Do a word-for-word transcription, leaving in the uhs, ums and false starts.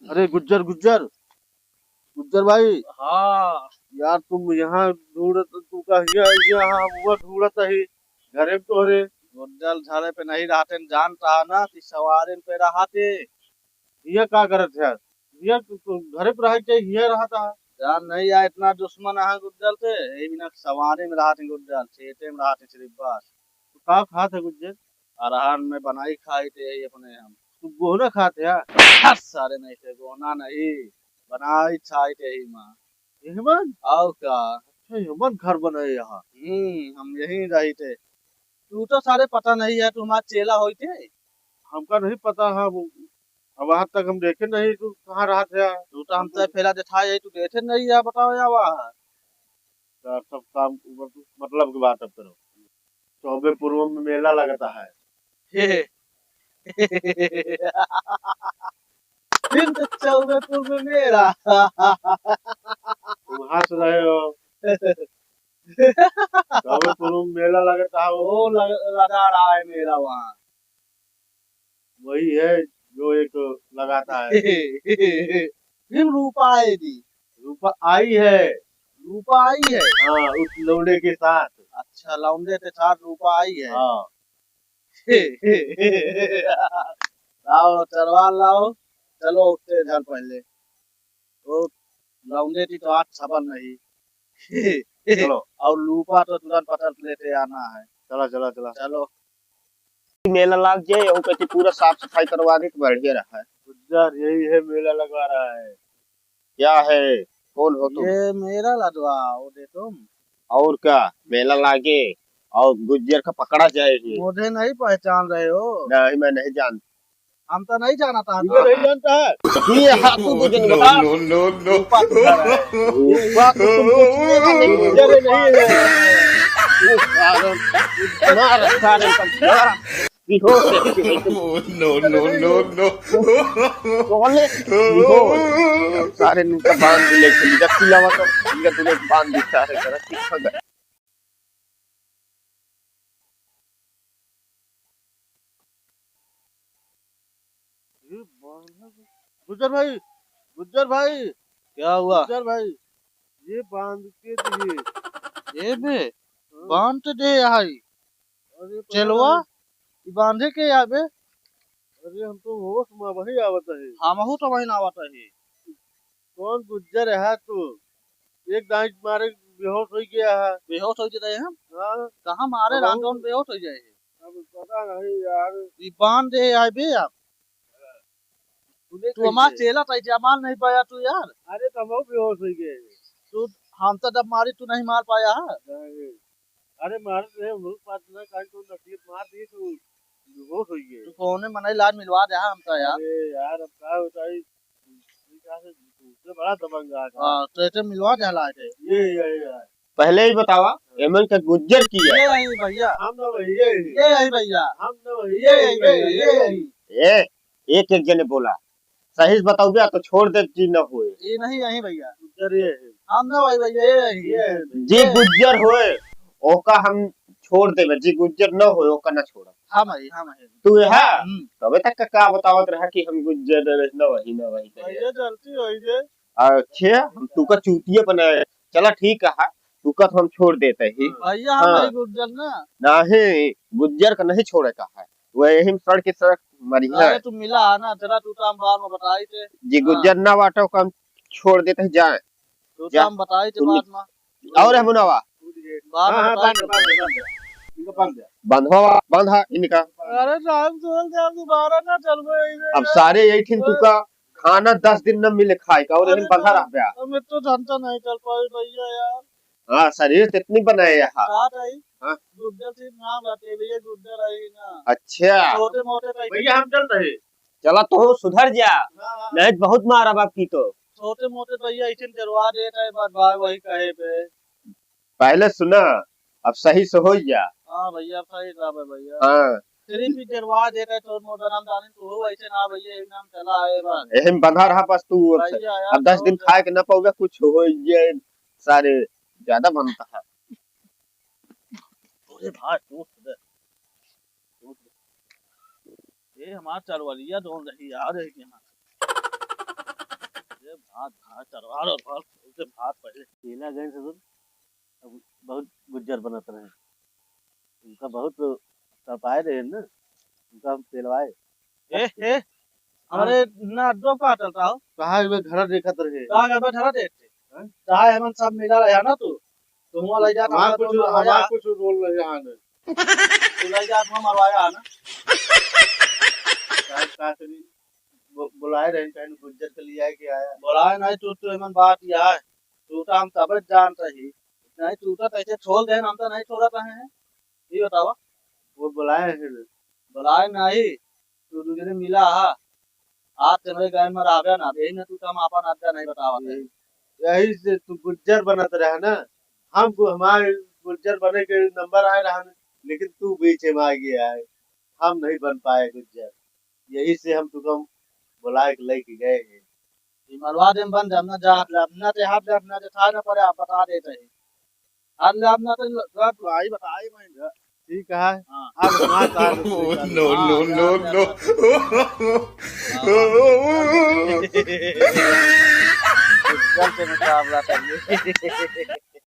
अरे गुज्जर, गुज्जर, गुज्जर भाई। हाँ। यार तुम यहाँ ढूंढत, तू का हिया, हिया, हम हुआ ढूंढत ही घरे में तोहरे। गुज्जर घरे पे नहीं रहते, जानता है ना कि सवारिन पे रहते। हिया का करत है? हिया तो, तो घरे पे रहे के हिया रहता है। जान नहीं या इतना दुश्मन है गुज्जर से, यही बिना सवारी में रहते गुज्जर, खेते में रहते सिर्फ बस। तो का खात है गुज्जर? अरहर में बनाई खाई थे यही अपने हम। तू गोहना खात है? हट सारे नहीं थे, गोहना नहीं, बनाई खाई थे यही माँ। यही मन? और का? अच्छा, यही मन घर बनाए यहाँ। हम्म, हम यहीं रही थे। तू तो सारे पता नहीं है, तू हमारा चेला होई थे। हमका नहीं पता है, वो अब आज तक हम देखे नहीं, तू कहाँ रहत है? तू तो हमसे पहला देखाए है, तू देखे नहीं है, बताओ या वहाँ। तो सब काम मतलब की बात अब करो। चौबे पूर्व में मेला लगता है। हे। फिर तो चौबे पूर्व में मेला। तुम हंस रहे हो। चौबे पूर्व में मेला लगता है, वो वो लग, लगा रहा है मेला वहाँ। वही है जो एक लगाता है। फिर रूपा आएगी। रूपा आई है। रूपा आई है? हाँ, उस लौंडे के साथ। अच्छा, लौंडे के साथ रूपा आई है। हाँ। लाओ, चरवा लाओ। चलो, उठते घर पहले। वो लौंडे की तो आज सबर नहीं। चलो। और लूपा तो तुरंत पकड़ लेते आना है। चला, चला, चला। चलो। मेला लाग जाए, ओकर के पूरा साफ सफाई करवा दे तो बढ़िया रहा है। गुज्जर, यही है, मेला लगवा रहा है। क्या है? कौन हो तुम? ये मेला लगवा, वो दे तुम। और का, मेला लागे और गुज्जर का पकड़ा जाए ही। मुझे नहीं पहचान रहे हो? नहीं, मैं नहीं जानता। हम तो नहीं जानता है। इधर नहीं जानता है। ये हाथ को कुछ नहीं बता। No, no, no, no। रूपा तो घर है। रूपा को तुम कुछ नहीं जानते। इधर नहीं है। वो सारे, मार सारे का मार। बेहोश है, बेहोश है। No, no, no, no। बोले, बेहोश। सारे इनका बांध ले, चली जा, चिल्लावा तो, इनका तूने बांध दी सारे, सारा कितना गया। ये बांध है। गुज्जर भाई, गुज्जर भाई। क्या हुआ? गुज्जर भाई, ये बांध के दिए। ये बे, हाँ। बांध तो दे यहाँ ही। अरे पता चेलवा, नहीं। ई बांधे के आवे? अरे हम तो होश में वही आवत है। हमहू तो वही ना आवत है। कौन गुज्जर है तू? एक दाई मारे बेहोश हो गया है। बेहोश हो गया है? हाँ। कहाँ मारे हमहू रांधोन बेहोश हो जाए है? अब पता नहीं यार। ई बांध दे आवे आप। तू नहीं तू हमार कैसे? चेला था, जमाल नहीं पाया तू यार। अरे तो हमहू बेहोश हो गए। तू हम तो जब मारी तू नहीं मार पाया है। नहीं। अरे मारत रहे, हम लोग पास ना काहे तो नसीब मार दिए तो बेहोश हो गए। तू कौने मनई लाज मिलवा दे हम तो यार। अरे यार, अब का बताई, ये क्या से, तुमसे बड़ा दबंग आ था। हाँ, तो ऐसे मिलवा दे लाज है। ये, ये, ये। पहले ही बतावा, एमन के गुज्जर की है? ये नहीं भैया। हम ना भैया ही। ये नहीं भैया। हम ना भैया ये ही, नहीं भैया, ये ये नहीं। नहीं। ए, एक एक जने बोला, सही से बताओ भैया, तो छोड़ दे जी न होए। ये नहीं, यही भैया। गुज्जर ये है। हम ना भाई भैया, ये नहीं। ये है। जी गुज्जर होए, ओका हम छोड़ देबे, जी गुज्जर न होए, ओका ना छोड़ब। हाँ भाई, हाँ भाई। तू है? हम्म। तबे तक का, का बतावत रहा कि हम गुज्जर न, न वही, न वही करिए। भैया गलती होई जे। अच्छा, हम तू का चूतिया बनाए। चला ठीक है, तू का तो हम छोड़ देते ही। भैया, हम हाँ। नहीं गुज्जर ना। नहीं, गुज्जर का नहीं छोड़े का है। वह यही में सड़ के सड़क मरी है। अरे, तू मिला है ना, चला, तू तो हम बाद में बताई थे। जी, हाँ। गुज्जर ना बाटो का हम छोड़ देते ही, जाए। तू तो जा। हम बताई थे तू बाद में। और है मुनावा? बाद में हाँ, हाँ, बताई बांध, थे। बांध, बांध, बांध। इनका बांध दे। बांधवा, बांधा इनका। अरे, राम चल जा, दोबारा ना चलबे ऐसे अब यार। सारे यही ठिन तू का खाना दस दिन न मिले खाए का, और अरे, इन्हें बंधा ना, रह गया। अब मैं तो धंधा नहीं चल पाई भैया यार। हाँ, शरीर तो इतनी बनाए यहाँ। का रही? हाँ। गुर्जर सिंह नाम रहते भैया, गुर्जर रही ना। अच्छा। छोटे मोटे टाइप। भैया, हम चल रहे। चला तो सुधर जा, हाँ, हाँ। नहीं तो बहुत मारा बाप की तो। छोटे मोटे भैया ऐसे डरवा दे रहे, बात भाई वही कहे पे। पहले सुना, अब सही से हो जा। हाँ भैया, अब सही रहा भैया। हाँ। तेरी भी डरवा दे रहे, छोटे मोटे नाम जाने तू हो, ऐसे ना भैया, एक नाम चला है बस। एहम बंधा रहा बस तू, अब भैया यार, अब दस दिन खाए के ना पाओगे, कुछ हो ये सारे ज्यादा बनता है। अरे भाई, दोस्त दे। दोस्त दे। ये हमार चरवलिया जोन रही यार, एक यहाँ। भात, भात, चरवार और भात, सबसे भात पहले। पीला गए ससुर, अब बहुत गुज्जर बनत रहे। उनका बहुत तड़पाए रहे ना, उनका हम पेलवाए। ए, ए, हमरे ना अड्डो का चलता हो। कहाँ में घर देखत रहे? कहाँ घर में घर देखते? हैं? चाहे हमन सब मिला रहा ना तू, तो हुआ लई जात हमार हमन कुछ, तो हमार मरवाया। कुछ रोल नहीं है ना। तू लई जात हुआ मरवाया है ना। का, का करी? बु-, बुलाए रहे, कहीं गुज्जर के लिए आए कि आया? बुलाए नहीं तू, तो एमन बात यह है। तू तो हम तब जानत ही। नहीं, तू तो कैसे छोड़ दे, हम तो नहीं छोड़त रहे हैं। ये बतावा। वो बुलाए हैं। बुलाए नहीं, तू दूसरे मिला हा। आज से हमरे गाँव में रहबे ना, यही में तू तो हम आपन आज्ञा नहीं बतावत है। यही से तू गुज्जर बनत रहे ना। हम गु-, हमारे गुज्जर बने के नंबर आए रहा, लेकिन तू बीच में आ गया है, हम नहीं बन पाए गुज्जर। यही से हम तुका बुलाए के लेके गए हैं। ई मरवा देम बन जाम ना, जा, अपना ते हाथ ले, अपना ते था ना पड़े, आप बता देते हैं। हाथ ले, अपना ते ल-, ल-, भाई बताई मैं। ठीक है। हाँ। आज हमारे साथ No, no, no, no। हाँ। चल, चल, मुकाबला करिए।